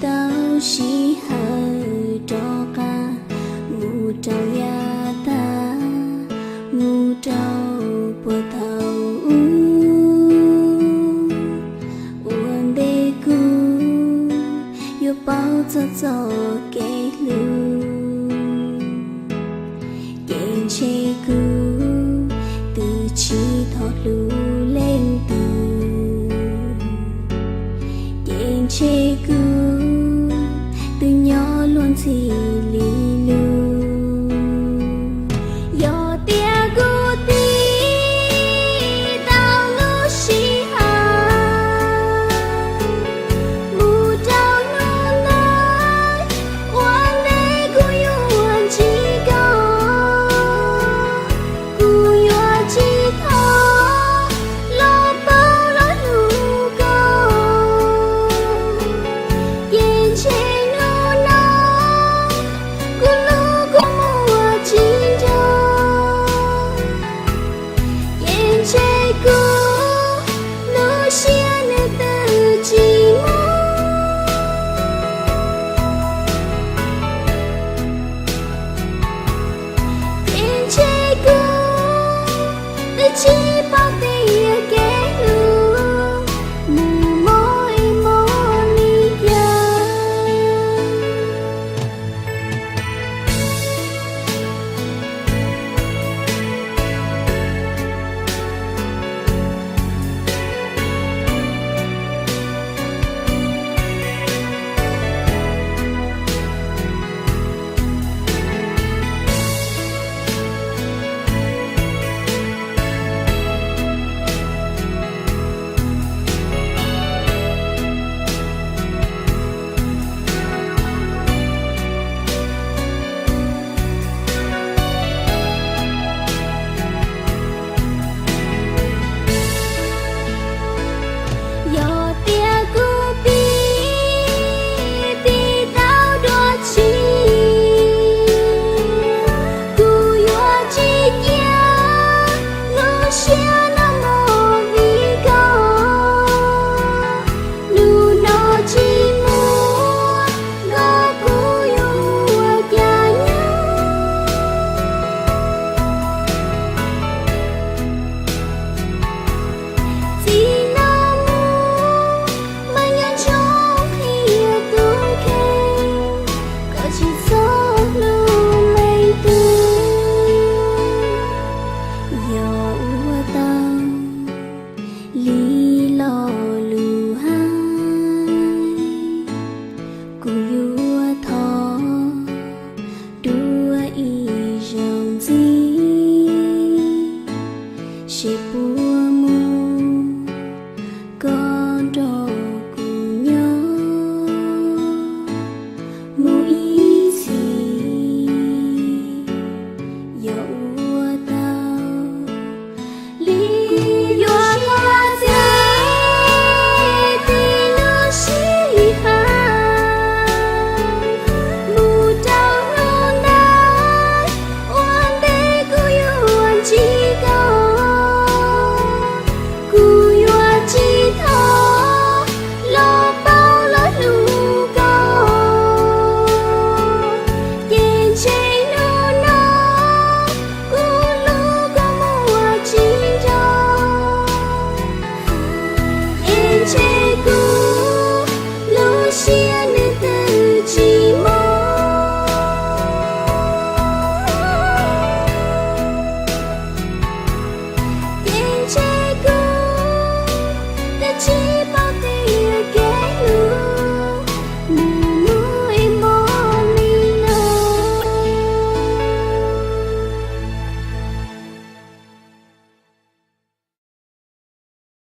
Tau sij hawm rov qab mus rau yav tag, mus rau puag thaum ub, ua ntej kuv yuav paub txog txoj kev hlub, ces ntshe kuv twb tsis tau hlub leej twg. Ces ntshe kuv twb nyob luag ntxhi li lus. Yog tias kuv tiv tau lub sij hawm mus rau hnub ntawd, ua ntej kuv yuav ntsib koj, kuv yuav tsis thov los paub los hlub koj. Ces ntshe hnub no kuv hlub kuv muaj tsis nrog, ces ntshe kuv lub siab nws twb tsis muaj. Ces ntshe kuv twb tsis paub tias kev hlub mus mob es mob li cas. Yog tias kuv pib tiv tau dua tshiab, kuv yuav tsis cia lub siab no mus vim koj. Hnub no tsis muaj koj kuv yuav ua cas nyob. Txij no mus mas nyob ntsoo qhia tus kheej, koj tsis txhob hlub leej twg. Yog ua tau li lo lus hais, kuv yuav